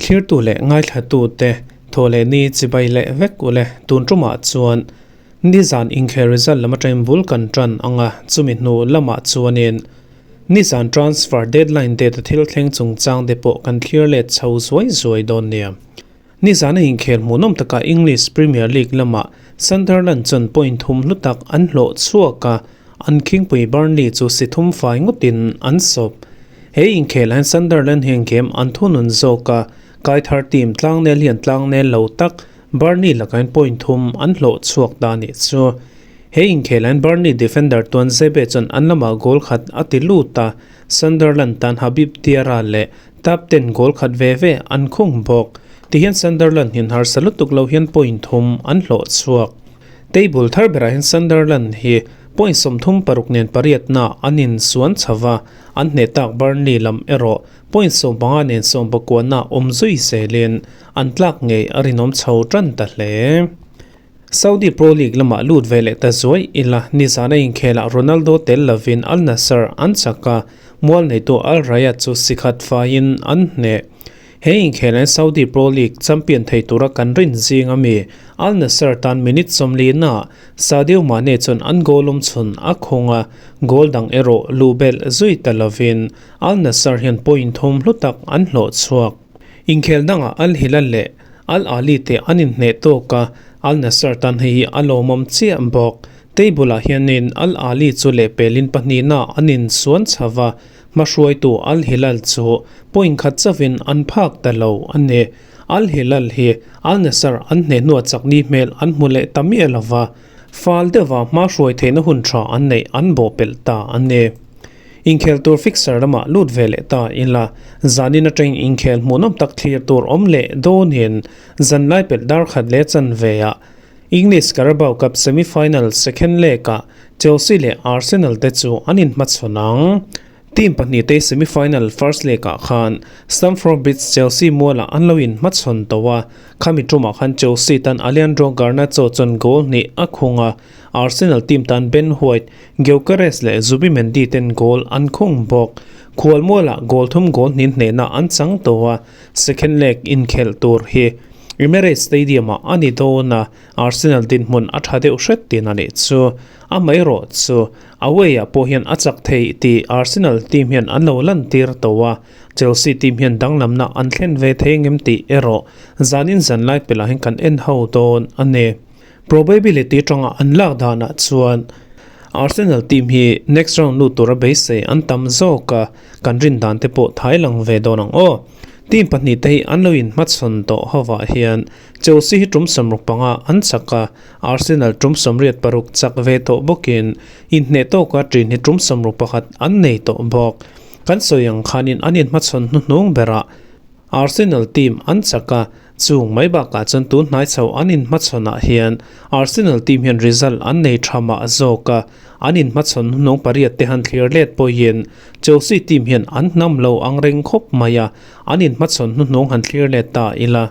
Thlirtu leh ngaithlatute thaw leh ni chibai leh vek ule tun tumah chuan nizan inkhel result lam atangin bul kan tan ang a, chumi hnu lamah chuanin nizan transfer deadline date a thil thleng chungchang te pawh kan thlir let chho zuai zuai dawn nia. Nizana inkhel hmuhnawm takah English Premier League lamah Sunderland chuan point thum hlu tak an hlawh chhuak a, an khingpui Burnley chu si thum fai ngawtin an sawp. He inkhelah hian Sunderland hian game an thunun zawk a, Kaithar team tlangnel hian tlangnel lo tak Burnley lakah hian point thum an hlawh chhuak ta a nih chu. He inkhelah hian Burnley defender Tuan Zebe chuan an lamah goal khat a ti lut a, Sunderland tan Habib Diarra leh Tap ten goal khat ve ve an khung bawk. Tihian Sunderland hian harsa lutuk lo hian point thum an hlawh chhuak. Table thar berah hian Sunderland hi point 36 nen pariatna an insuan chho va, an hneh tak Burnley lam erawh point 15 nen sawmpakuana awm zui zelin an tlak ngei a rinawm chho tan ta hle. Saudi Pro League lamah lut ve leh ta zuai ila, nizana inkhelah Ronaldo tel lovin Al Nassr an chak a, mual neitu Al Rayyan chu si khat faiin an hneh. He inkhelin Saudi Pro League champion thei tura kan rin zing ami Al Nassr tan minute 40 ah Sadio Mane chuan an goal awm chhun a khawng a, goal dang erawh luh belh zui ta lovin Al Nassr hian point thum hlu tak an hlawh chhuak. Inkhel dangah Al Hilal leh Al Ahly te an inhneh tawk a, Al Nassr tan hei hi a lawmawm chiah bawk. Table ah hianin Al Ahly chu lehpelin pahnihna an insuan chho va, hmahruaitu Al Hilal chu point khat chauhin an phak ta lo a ni. Al Hilal hi Al Nassr an hneh hnuah chakni hmel an hmu leh ta miah lo va, fal deuha hmahruai theihna hun tha an neih an bawhpelh ta a ni. Inkhel tur fixture lamah lut ve leh ta ila, zanin atangin inkhel hmuhnawm tak thlir tur awm leh dawnin zanlai pelh dar khat leh chanve ah English Carabao Cup semi-final second leg ah Chelsea leh Arsenal te chu an inhmachhawn ang. Team pahnih te semi-final first leg ah khan Stamford Bridge Chelsea mualah an lo inhmachhawn tawh a, khami tumah khan Chelsea tan Alejandro Garnacho chuan goal hnih a khung a, Arsenal team tan Ben White, Gyökeres leh Zubimendi ten goal an khung bawk. Khualmualah goal thum goal hnin hnehna an chang tawh a, second leg inkhelh tur hi Emirates Stadium-ah a ni dawn a, Arsenal dinhmun a tha deuh hret tin a nih chu. Amaherawh chu away-ah pawh hian a chak theih tih Arsenal team hian an lo lantir tawh a, Chelsea team hian danglamna an thlen ve thei ngem tih erawh zanin zanlai pelah hian kan en ho dawn a ni. Probability tanga an lak danah chuan Arsenal team hi next round lut tura beisei an tam zawk a, kan rin dan te pawh thai lang ve dawn ang aw. Team pahnih te hi an lo inhmachhawn tawh hovah hian Chelsea hi tum 65 an chak a, Arsenal tum 86 chak ve tawh bawkin inhneh tawka ṭin hi tum 61 an nei tawh bawk. Kan sawi ang khanin an inhmachhawn hnuhnung berah Arsenal team an chak a, chung mai bakah chuan tun hnai chho an inhmachhawnah hian Arsenal team hian result an nei tha mah zawk a, an inhmachhawn hnung pariat te han thlir let pawhin Chelsea team hian an hnam lo ang reng khawp mai a, an inhmachhawn hnuhnung han thlir let ta ila.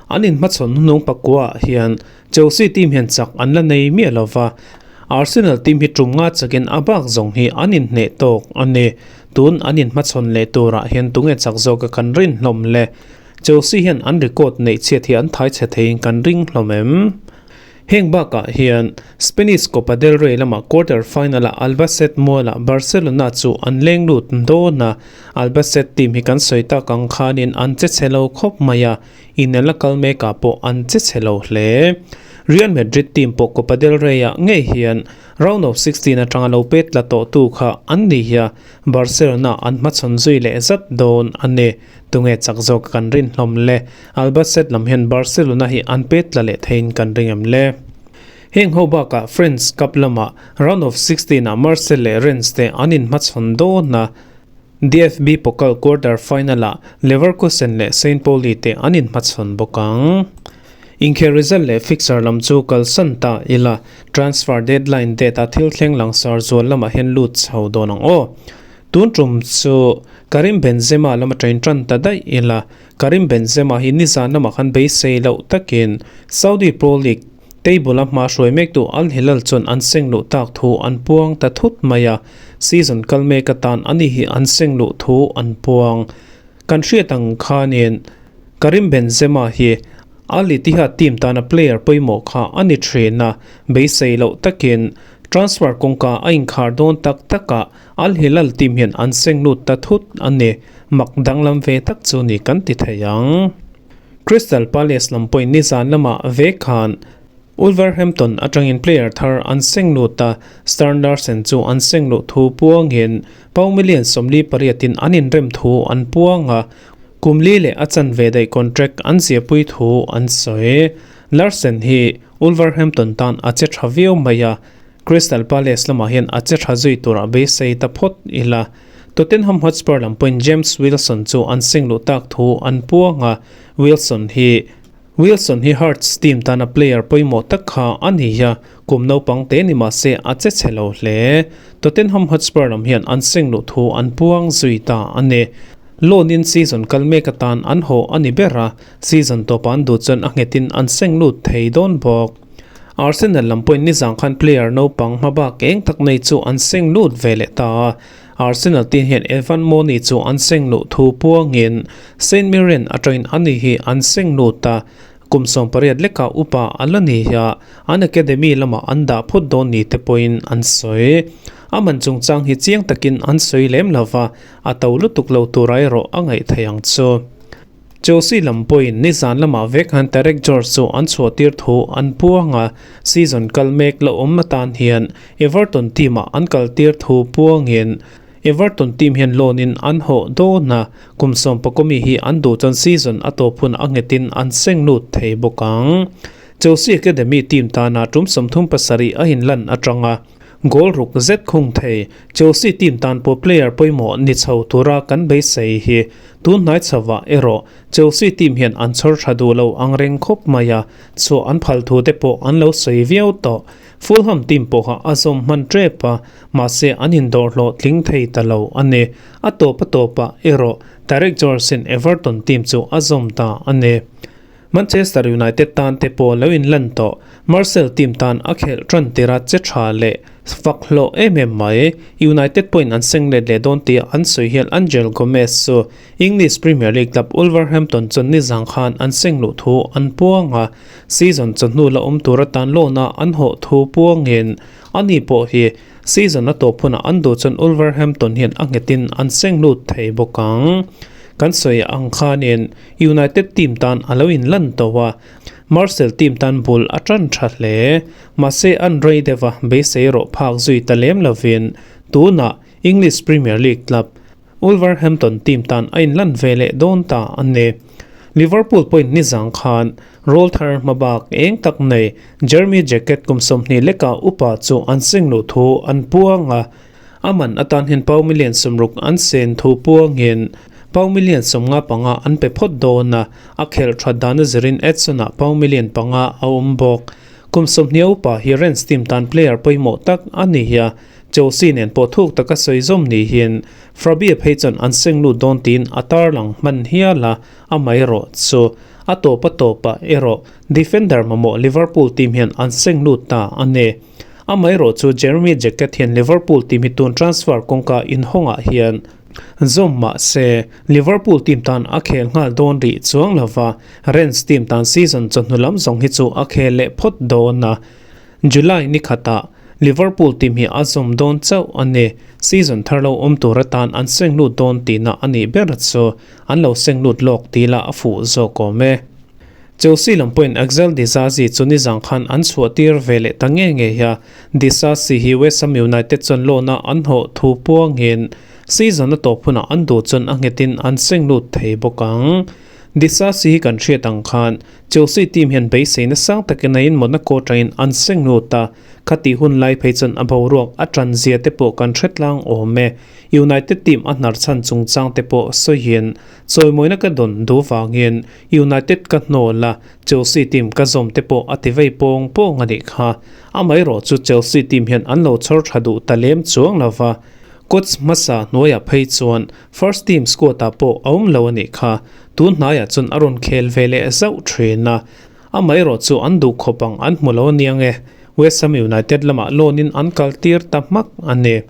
An inhmachhawn hnuhnung pakuaah hian Chelsea team hian chak an la nei miah lo va, Arsenal team hi tum nga chakin a bak zawng hi an inhneh tawk a ni. Tun an inhmachhawn leh turah hian tunge chak zawka kan rin hlawm le? Chelsea hian an record neih chhiat hi an thai chhe theiin kan ring hlawm em? Heng bakah hian Spanish Copa del Rey lamah quarter final-ah Albacete mualah Barcelona chu an leng lut dawn a, Albacete team hi kan sawi tak ang khanin an che chhe lo khawp mai a, Inel a kal mekah pawh an che chhe lo hle. Real Madrid team pawh Copa del Rey-ah ngei hian round of 16 atanga lo pet tla tawhtu kha an ni hi a, Barcelona an hmachhawn zui leh zat dawn a ni. Tunge chak zawk kan rin hlawm le? Albacete lam hian Barcelona hi an pet tla leh theiin kan ring em le? Heng ho bakah French Cup lamah round of 16 ah Marseille leh Rennes te an inhmachhawn dawn a, DFB Pokal quarter final-ah Leverkusen leh Saint Pauli te an inhmachhawn bawk ang. Inkhel result leh fixture lam chu kalsan ta ila, transfer deadline date-a thil thleng langsar zual lamah hian lut chho dawn ang aw. Tun tum chu Karim Benzema lama train tan ta daih ila, Karim Benzema hi nizan lamah khan beisei loh takin Saudi Pro League. Table-a hma hruai mektu Al Hilal chuan an seng luh tak thu an puang ta thut mai a, season kal mek atan ani hi an seng luh thu an puang. Kan hriat ang khanin Karim Benzema hi Al Ittihad team tana player pawimawh kha a ni thin a, beisei loh takin transfer kawngka a inkhar dawn tak takah Al Hilal team hian an seng lut ta thut a ni. Mak danglam ve tak chu ni kan ti thei ang. Crystal Palace lam pawhin nizan lamah ve khan Wolverhampton atangin player thar an seng lut a, Stern Larsen chu an seng luh thu puangin Pau million 48 in an inrem thu an puang a, kum li leh a chanve daih contract an ziahpui thu an sawi. Larsen hi Wolverhampton tan a che tha viau mai a, Crystal Palace lamah hian a che tha zui turah beisei ta phawt ila. Tottenham Hotspur lam pawhin James Wilson chu an seng luh tak thu an puang a, Wilson hi Wilson hi Hearts team tana player pawimawh tak kha a ni a, kum naupang te ni mah se a che chhe lo hle. Tottenham Hotspur lam hian an seng luh thu an puang zui ta a ni. Loan in season kal mek atan an haw a ni ber a, season tawpah an duh chuan a nghetin an seng lut thei dawn bawk. Arsenal lam pawhin nizang khan player naupang hmabak eng tak nei chu an seng lut ve leh ta a, Arsenal team hian Evan Moni chu an seng luh thu puangin St Mirren atangin ani hi an seng lut a, kum 18 leka upa a la ni a, an academy lamah an dah phawt dawn ni te pawhin an sawi. A man chungchang hi chiang takin an sawi lem lova, a to lutuk lo tura erawh a ngaih theih ang chu. Chelsea lam pawhin nizan lamah vek han Tarek George chu an chhuahtir thu an puang a, season kal mek la awm atan hian Everton team-ah an kaltir thu puangin Everton team hian loan in an hawh dawn a, kum 14 mi hi an duh chuan season a tawp hun a nghetin an seng lut thei bawk ang. Chelsea Academy team tana tum 37 a inlan atanga goal ruk zet khung thei Chelsea team tan pawh player pawimawh ni chho tura kan beisei hi tun hnai chhovah erawh Chelsea team hian an chhawr tha duh lo ang reng khawp mai a, chhuah an phal thu te pawh an lo sawi viau tawh. Fulham team pawha a zawm hman tep a, mahse an indawr hlawh tling thei ta lo a ni. A tawp a tawpah erawh Tarek George-in Everton team chu a zawm ta a ni. Manchester United tan te pawh lo inlan tawh, Marseille team tan a khelh tan tira che tha leh fak hlawh em em mai. United pawhin an seng let leh dawn tih an sawi hian Angel Gomes chu English Premier League club Wolverhampton chuan nizang khan an seng luh thu an puang a, season chawhnu la awm tur atan loan-a an hawh thu puangin ani pawh hi season a tawp hunah an duh chuan Wolverhampton hian a nghetin an seng lut thei bawk ang. Kan sawi ang khanin United team tan a lo inlan tawh a, Marseille team tan bul a tan tha hle. Mahse an rei deuh a, beisei erawh phak zui ta lem lovin tunah English Premier League club Wolverhampton team tan a inlan ve leh dawn ta a ni. Liverpool pawhin nizang khan rawl thar hmabak eng tak nei Jeremy Jacquet kum 20 leka upa chu an seng luh thu an puang a, A man atan hian pau million 60 an sen thu puangin pau million 55 an pe phawt dawn a, a khelh that dan a zirin Edson-ah pau million 5 a awm bawk. Kum 20 upa hi Rennes team tan player pawimawh tak a ni a, Chelsea nen pawh thuk taka sawi zawm niin Fabio phei chuan an seng lut dawn tiin a tarlang hman hial a, amaherawh chu a tawp a tawpah erawh defender mamawh Liverpool team hian an seng lut ta a ni. Amaherawh chu Jeremy Jacquet hian Liverpool team hi tun transfer kawngka inhawngah hian zawm mah se Liverpool team tan a khel nghal dawn rih chuang lova, Rennes team tan season chawhnu lam zawng hi chu a khel leh phawt dawn a. July ni khatah Liverpool team hi a zawm dawn chauh a ni. Season thar lo awm tur atan an seng lut dawn tihna a nih ber chu an lo seng lut lawk tih lah a fuh zawk awm e. Chelsea lam pawhin Axel Disasi chu nizang khan an chhuahtir ve leh ta nge ngei a, Disasi hi West Ham United chuan loan-a an hawh thu puangin season a tawp hunah an duh chuan a nghetin an seng lut thei bawk ang. Disasi hi kan hriat ang khan Chelsea team hian beiseina sang takin a in Monaco atangin an seng lut a, khatih hun lai phei chuan a boruak a tan zia te pawh kan hre tlang awm e. United team a hnar chhan chungchang te pawh sawiin chawimawina ka dawn duh vangin United ka hnawl a, Chelsea team ka zawm te pawh a ti vei pawng pawng a nih kha. Amaherawh chu Chelsea team hian an lo chhawr tha duh ta lem chuang lo va, coach hmasa hnuaiah phei chuan first team squad ah pawh a awm lo a nih kha. Tun hnaiah chuan a rawn khel ve leh zauh thin a. Amaherawhchu an duh khawp ang an hmu lo aniang e. West Ham United lamah loan in an kal tir ta hmak a ni.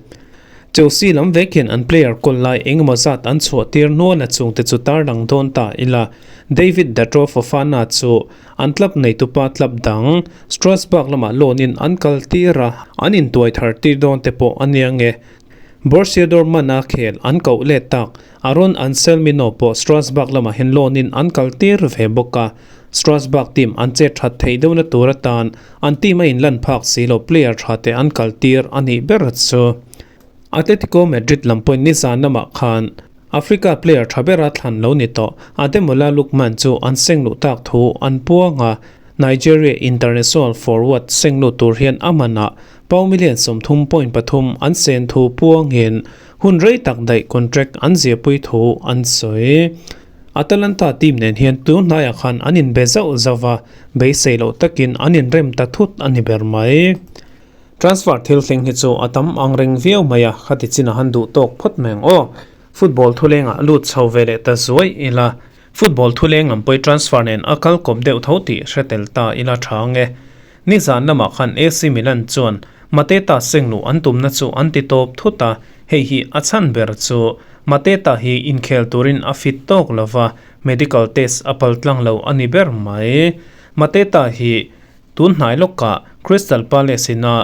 Chelsea lam vek hian an player kawl lai engemaw zat an chhuah tir nual a chungte chu tarlang dawn ta ila. David Datro Fofana chu an club neitupa club dang Strasbourg lamah loan in an kal tir a, an intuai thar tir dawn te pawh a nia nge. Borussia Dortmund a khel an koh let tak Aaron Anselmino pawh Strasbourg lamah hian loan in an kal tir ve bawk a. Strasbourg team an chet that theih deuhna tur atan an team a inlan phak si lo player tha te an kal tir a nih ber chu. Atletico Madrid lam pawhin nizan lamah khan Africa player tha bera thlan lo ni tawh Ademola Lookman chu an seng luh tak thu an puang a, Nigeria international forward seng lut tur hian a manah pound million 30.3 an sen thu puangin hun rei tak daih contract an ziahpui thu an sawi. Atalanta team nen hian tun hnaiah khan an inbe zauh zauh va, beisei loh takin an inrem ta thut a ni ber mai. Transfer thil thleng hi chu a tam ang reng viau mai a, khati chin a han duh tawk phawt mai ang aw. Football thulengah lut chho ve leh ta zuai ila, football thuleng lam pawi transfer nen a kal kawp deuh tho tih hre tel ta ila tha ang e. Nizan lamah khan AC Milan chuan Mateta sengluh an tumna chu an ti tawp thut a, hei hi a chhan ber chu Mateta hi inkhel turin a fit tawk lo va, medical test a pal tlang lo a ni ber mai. Mateta hi tun hnai lawkah Crystal Palace ina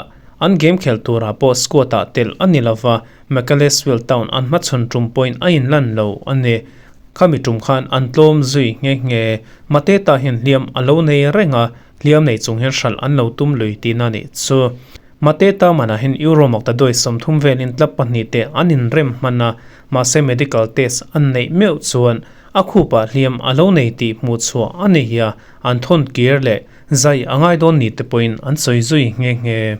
an game khel turah pawh squad-ah telh a ni lo va, Macclesfield Town an hmachhawn tum pawhin a inlan lo a ni. Khami tum khan an tlawm zui nghe nghe. Mateta hian hliam a lo nei reng a, Hliam nei chung hian hralh an lo tum lui tihna nih chu. Mateta manah hian Euro makta duai 30 velin tlap pahnih te an inrem hman a, mahse medical test an neih meuh chuan a khupah hliam a lo nei tih hmuh chhuah a ni hi a, an thawn kir leh zai a ngai dawn ni te pawhin an sawi zui nghe nghe.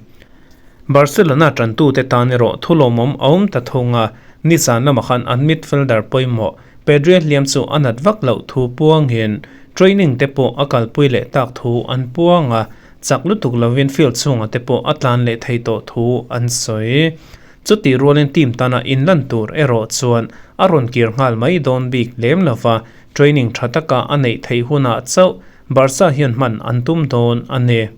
Barcelona tantute tan erawh thu lawmawm a awm ta thung a, nizan lamah khan an midfielder pawimawh Pedri hliam chu a nat vak loh thu puangin training te pawh a kalpui leh tak thu an puang a, chak lutuk lovin field chhungah te pawh a tlan leh thei tawh thu an sawi. Chutih rualin team tana inlan tur erawh chuan a rawn kir nghal mai dawn bik lem lova, training tha taka a neih theih hunah chauh Barca hian hman an tum dawn a ni.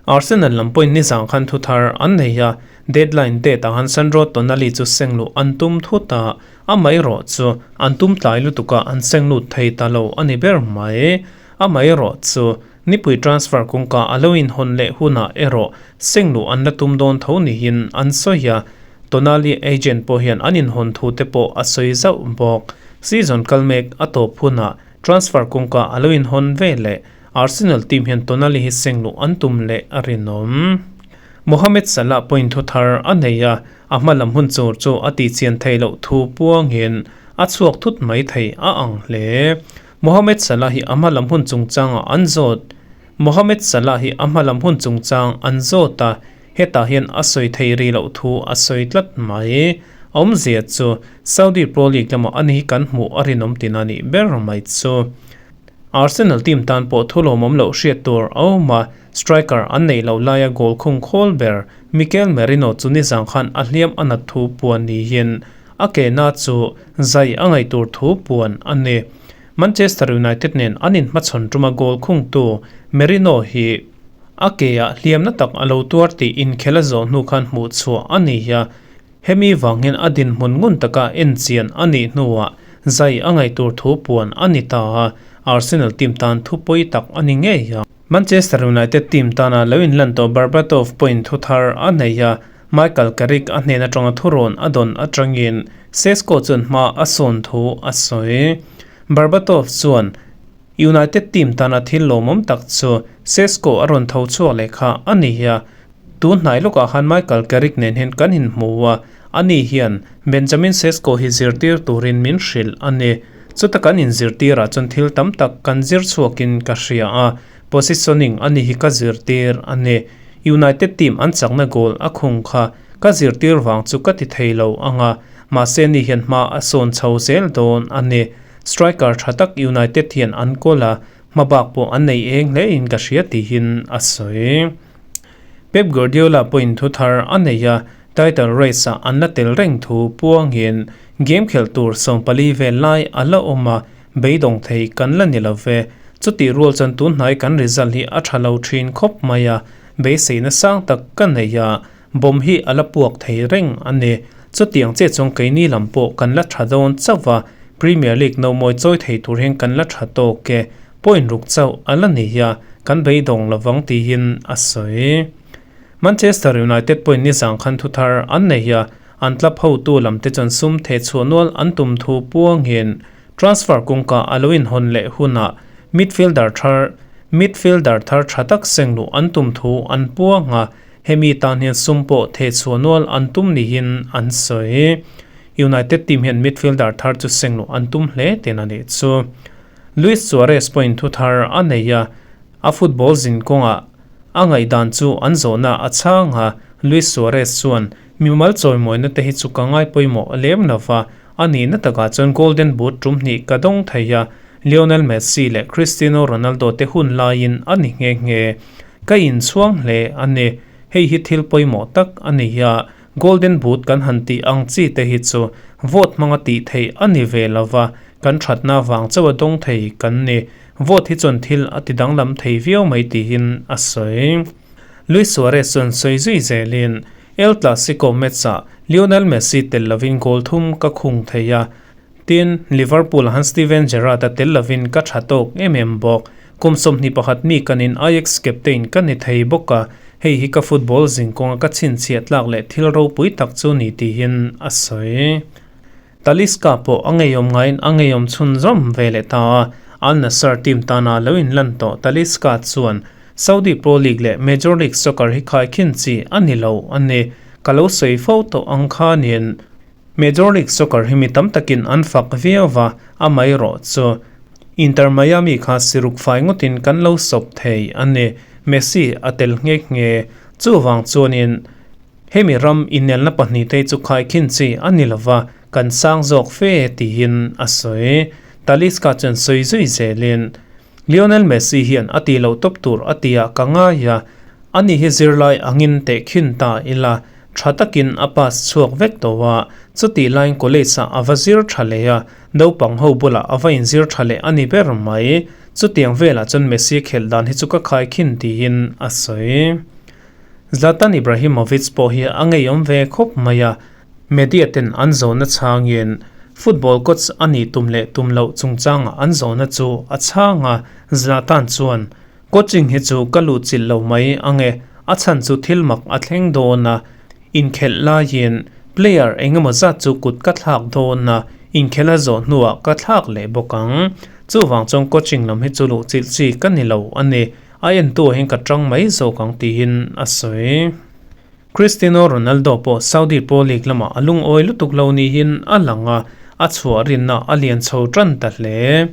Arsenal lam pawhin nizang khan thu thar an nei a, deadline date ah khan Sandro Tonali chu seng luh an tum thut a, Amaherawh chu an tum tlai lutuk a, an seng lut thei ta lo a ni ber mai. Amaherawh chu nipui transfer kawngka a lo inhawn leh hunah erawh seng luh an la tum dawn tho niin an sawi a, Tonali agent pawh hian an inhawn thu te pawh a sawi zauh bawk. Season kal mek a tawp hunah transfer kawngka a lo inhawn ve leh Arsenal team hian Tonali hi seng luh an tum leh a rinawm. Mohamed Salah pawhin thu thar a nei a, A hma lam hun chur chu a tihchian theih loh thu puangin a chhuak thut mai thei a ang hle. Mohamed Salah hi a hma lam hun chungchangah an zawt Mohamed Salah hi a hma lam hun chungchang an zawt a, hetah hian a sawi thei rih loh thu a sawi tlat mai. A awmzia chu Saudi Pro League lamah ani hi kan hmuh a rinawm tina nih ber mai chu. Arsenal team tan pawh thu lawmawm loh hriat tur a awm a, striker an neih loh laia goal khung khawl ber Mikel Merino chu nizang khan a hliam a nat thu puan niin a ke na chu zai a ngaih tur thu puan a ni. Manchester United nen an inhmachhawn tuma goal khungtu Merino hi a ke ah hliamna tak a lo tuar tih inkhel a zawh hnu khan hmuh chhuah a ni a, hemi vang hian a dinhmun ngun taka enchian a nih hnuah zai a ngaih tur thu puan a ni ta a, Arsenal team tan thu pawi tak a ni ngei a. Manchester United team tana lo inlan tawh Berbatov pawhin thu thar a nei a, Michael Carrick a hnen atanga thurawn a dawn atangin Sesko chuan hma a sawn thu a sawi. Berbatov chuan United team tana thil lawmawm tak chu Sesko a rawn tho chhuak leh kha a ni a, tun hnai lawkah khan Michael Carrick nen hian kan inhmu a, ani hian Benjamin Sesko hi zirtir turin min hrilh a ni. Chuta kan inzirtirah chuan thil tam tak kan zir chhuakin ka hria a, positioning a ni hi ka zirtir a ni. United team an chakna goal a khung kha ka zirtir vang chu ka ti thei lo ang a, mahse ni hian hma a sawn chho zel dawn a ni. Striker tha tak United hian an kawl a, hma bak pawh an nei eng hle in ka hria tihin a sawi. Pep Guardiola pawhin thu thar a nei a, Title race-ah an la tel reng thu puangin game khelh tur 14 vel lai a la awm a, beidawng thei kan la ni lo ve. Chutih rual chuan tun hnai kan result hi a tha lo thin khawp mai a, beiseina sang tak ka nei a, bomb hi a la puak thei reng a ni. Chutiang che chuan keini lam pawh kan la tha dawn chauh va, Premier League no mawi chawi thei tur hian kan la tha tawk e, point ruk chauh a la ni a, kan beidawng lovang tiin a sawi. Manchester United pawhin nizang khan thuthar an nei a, an club hotu lam te chuan sum theh chhuah nual an tum thu puangin transfer kawngka a lo inhawn leh hunah midfielder thar midfielder thar tha tak seng luh an tum thu an puang a, hemi tan hian sum pawh theh chhuah nual an tum niin an sawi. United team hian midfielder thar chu seng luh an tum hle ten a nih chu. Luis Suarez pawhin thuthar a nei a, a football zin kawngah A ngaihdan chu an zawhna a chhang a, Luis Suarez chuan, Mimal chawimawina te hi chu ka ngai pawimawh lem lo va, a nihna takah chuan Golden Boot tum hnih ka dawng thei a, Lionel Messi leh Cristiano Ronaldo te hun laiin a ni nghe nghe. Ka inchhuang hle a ni. Hei hi thil pawimawh tak a ni a, Golden Boot kan han tih ang chi te hi chu vote hmanga tih theih a ni ve lo va, kan thatna vang chauha dawng thei kan ni. Vote hi chuan thil a ti danglam thei viau mai tiin a sawi. Luis Suarez chuan sawi zui zelin, El Clasico match-ah Lionel Messi tel lovin goal thum ka khung thei a, tin, Liverpool han Steven Gerrard-a tel lovin ka tha tawk em em bawk. Kum 21 mi kanin Ajax captain ka ni thei bawk a, hei hi ka football zinkawnga ka chhinchhiah tlak leh thil ropui tak chu ni tiin a sawi. Talisca pawh a ngeiawm ngaiin a ngeiawm chhunzawm ve leh ta a, Al Nassr team tana lo inlan tawh Talisca chuan Saudi Pro League leh Major League Soccer hi khaikhin chi a ni lo a ni. Ka lo sawi fo tawh ang khanin Major League Soccer hi mi tam takin an fak viau va, amaherawh chu Inter Miami kha siruk fai ngawtin kan lo sawp thei a ni. Messi a tel nghe nghe. Chuvang chuanin Hemi ram inelna pahnihte chu khaikhin chi a ni lova, kan sang zawk fe tiin a sawi. Talisca chuan sawi zui zelin, Lionel Messi hian a tih loh tawp tur a ti ah ka ngai a, ani hi zirlai angin tehkhin ta ila, tha takin a pass chhuak vek tawh a, chutih laiin college ah a va zir tha leh a, naupang ho bulah a va inzir tha leh a ni ber mai. Chutiang velah chuan Messi khelh dan hi chu ka khaikhin tiin a sawi. Zlatan Ibrahimovic pawh hi a ngeiawm ve khawp mai a, media ten an zawhna chhangin football coach a nih tum leh tum loh chungchangah an zawhna chu a chhang a, Zlatan chuan, Coaching hi chu ka luh chilh lo mai ang e, a chhan chu thil mak a thleng dawn a, inkhelh laiin player engemaw zat chu kut ka thlak dawn a, inkhelh a zawh hnuah ka thlak leh bawk ang. Chuvang chuan coaching lam hi chu luh chilh chi ka ni lo a ni. A entu hian ka tang mai zawk ang tiin a sawi. Cristiano Ronaldo pawh Saudi Pro League lamah a lungawi lutuk lo niin a lang a, a chhuah rinna a lian chho tan ta hle.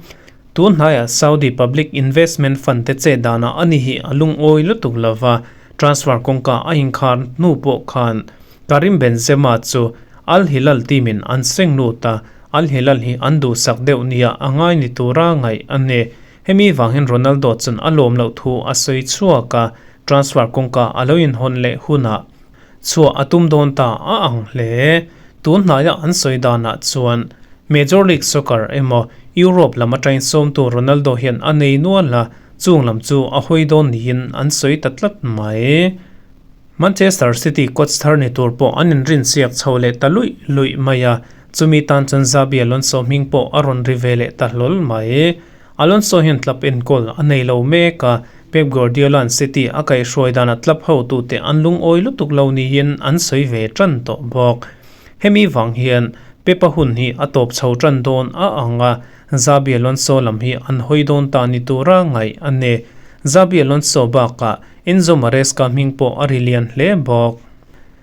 Tun hnaiah Saudi Public Investment Fund te chet danah ani hi a lungawi lutuk lo va, transfer kawngka a inkhar hnu pawh khan Karim Benzema chu Al Hilal team in an seng lut a, Al Hilal hi an duhsak deuh nia a ngai ni tura ngaih a ni. Hemi vang hian Ronaldo chuan a lawm loh thu a sawi chhuak a, transfer kawngka a lo inhawn leh hunah chhuah a tum dawn ta a ang hle. Tun hnaia an sawi danah chuan Major League Soccer emaw Europe lam atangin sawmtu Ronaldo hian a nei nual a, chung lam chu a hawi dawn niin an sawi ta tlat mai. Manchester City coach thar ni tur pawh an inrinsiak chho leh ta luih luih mai a, chumi tan chuan Xabi Alonso hming pawh a rawn ri ve leh ta hlawl mai. Alonso hian club enkawl a nei lo mek a, Pep Guardiola'n City a kaihhruai danah club hotute an lungawi lutuk lo niin an sawi ve tan tawh bawk. Hemi vang hian Pep-a hun hi a tawp chho tan dawn a ang a, Xabi Alonso lam hi an hawi dawn ta ni tura ngaih a ni. Xabi Alonso bakah Enzo Maresca hming pawh a ri lian hle bawk.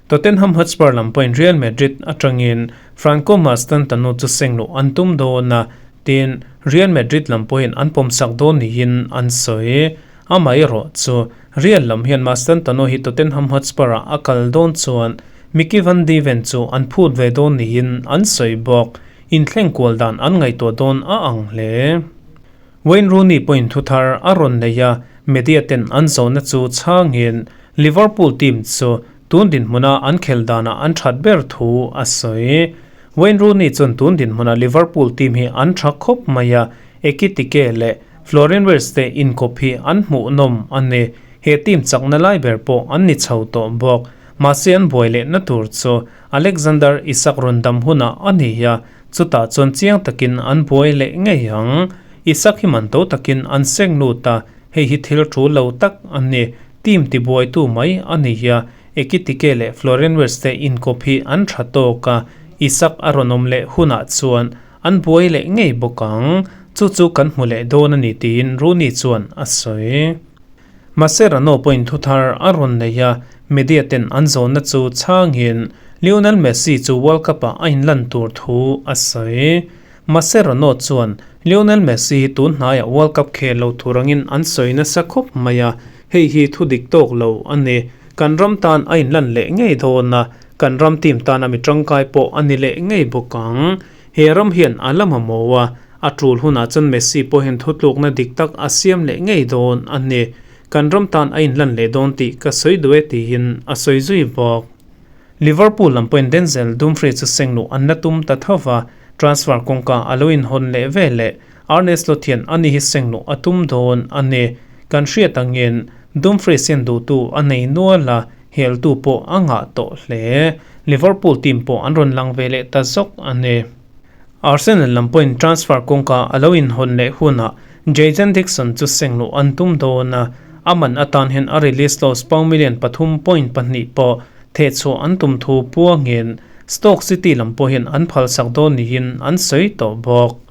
Tottenham Hotspur lam pawhin Real Madrid atangin Franco Mastantuono chu seng luh an tum dawn a, tin, Real Madrid lam pawhin an pawmsak dawn niin an sawi. Amaherawh chu Real lam hian Mastantuono hi Tottenham Hotspur-ah a kal dawn chuan Micky van de Ven chu an phut ve dawn niin an sawi bawk. Inthleng kual dan an ngaihtuah dawn a ang hle. Wayne Rooney pawhin thuthar a rawn nei a, media ten an zawhna chu chhangin Liverpool team chu tun dinhmuna an khel danah an that ber thu a sawi. Wayne Rooney chuan tun dinhmuna Liverpool team hi an tha khawp mai a, Ekitike leh Florian Wirtz te inkawp hi an hmuhnawm a ni. He team chakna lai ber pawh an ni chho tawh bawk. Mahse an buai lehna tur chu Alexander Isak rawn dam hunah a ni a, chutah chuan chiang takin an buai leh ngei ang. Isak hi man to takin an seng lut a, hei hi thil thu lo tak a ni. Team tibuaitu mai a ni a, Ekitike leh Florian Wirtz te inkawp hi an tha tawk a, Isak a rawn awm leh hunah chuan an buai leh ngei bawk ang. Chu chu kan hmu leh dawn a ni tiin Rooney chuan a sawi. Mascherano pawhin thuthar a rawn nei a, media ten an zawnna chu chhangin Lionel Messi chu World Cup-ah a inlan tur thu a sawi. Mascherano chuan Lionel Messi hi tun hnaiah World Cup khel lo tur angin an sawi nasa khawp mai a, hei hi thu dik tawk lo a ni. Kan ram tan a inlan leh ngei dawn a, kan ram team tana mi tangkai pawh a ni leh ngei bawk ang. He ram hian a la mamawh a, A tul hunah chuan Messi pawhin thutlukna dik tak a siam leh ngei dawn a ni. Kan ram tan a inhlan leh dawn tih ka sawi duh e tiin a sawi zui bawk. Liverpool lam pawhin Denzel Dumfries chu sengluh an la tum ta tho va, transfer kawngka a lo inhawn leh ve leh Arne Slot hian ani hi sengluh a tum dawn a ni. Kan hriat angin Dumfries hian duhtu a nei nual a, heltu pawh a ngah tawh hle. Liverpool team pawh an rawn lang ve leh ta zawk a ni. Arsenal lam pawhin transfer kawngka a lo inhawn leh hunah Jayden Dixon chu sengluh an tum dawn a, a man atan hian a release clause pound million 3.2 pawh thehchhuah an tum thu puangin Stoke City lam pawhin an phalsak dawn niin an sawi tawh bawk.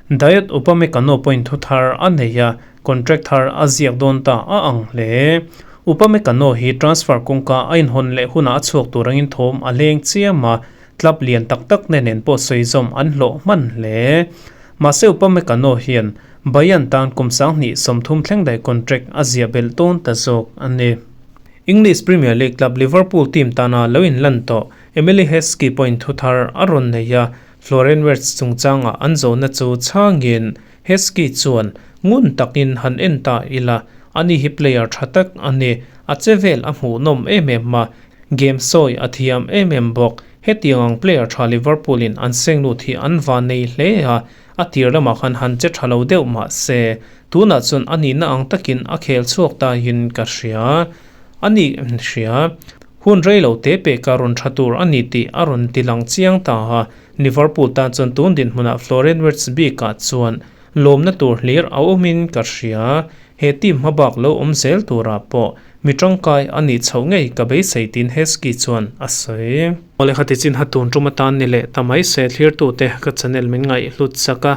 Dayot Upamecano pawhin thu thar a nei a, contract thar a ziak dawn ta a ang hle. Upamecano hi transfer kawngka a inhawn leh hunah a chhuak tur angin thawm a leng chiam a, Club lian tak tak nen en pawh sawi zawm an hlawh hman hle. Mahse Upamecano hian Bayern tan kum 2030 thleng daih contract a ziah belh tawn ta zawk a ni. English Premier League club Liverpool team tana lo inlan tawh Emile Heskey pawhin thu thar a rawn nei a, Florian Wirtz chungchanga an zawhna chu chhangin Heskey chuan ngun takin han en ta ila, ani hi player tha tak a ni, a che vel a hmuhnawm em em a, Game sawi a thiam em em bawk. Hetiang ang player tha Liverpool in an seng lut hi an van nei hle a, a tir lamah khan han che tha lo deuh mah se, tunah chuan a nihna ang takin a khel chhuak ta in ka hria. A ni hria. Hun rei lo te pek a rawn tha tur a ni tih a rawn ti lang chiang ta a, Liverpool tan chuan tun dinhmunah Florian Wirtz bikah chuan Lawmna tur hlir a awmin ka hria. He team hmabak lo awm zel turah pawh mi tangkai a nih chhoh ngei ka beisei tiin Heskey chuan a sawi. Awle khati chin ha tun tum atan ni leh ta mai se thlirtute ka channel min ngaih hlut sak a,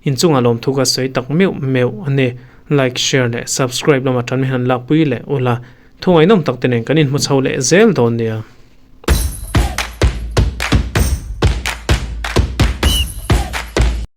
inchungah lawmthu ka sawi tak meuh meuh a ni. Like, share leh subscribe lamah tan min han lakpui leh ula, thu ngaihnawm tak te nen kan inhmu chho leh zel dawn nia.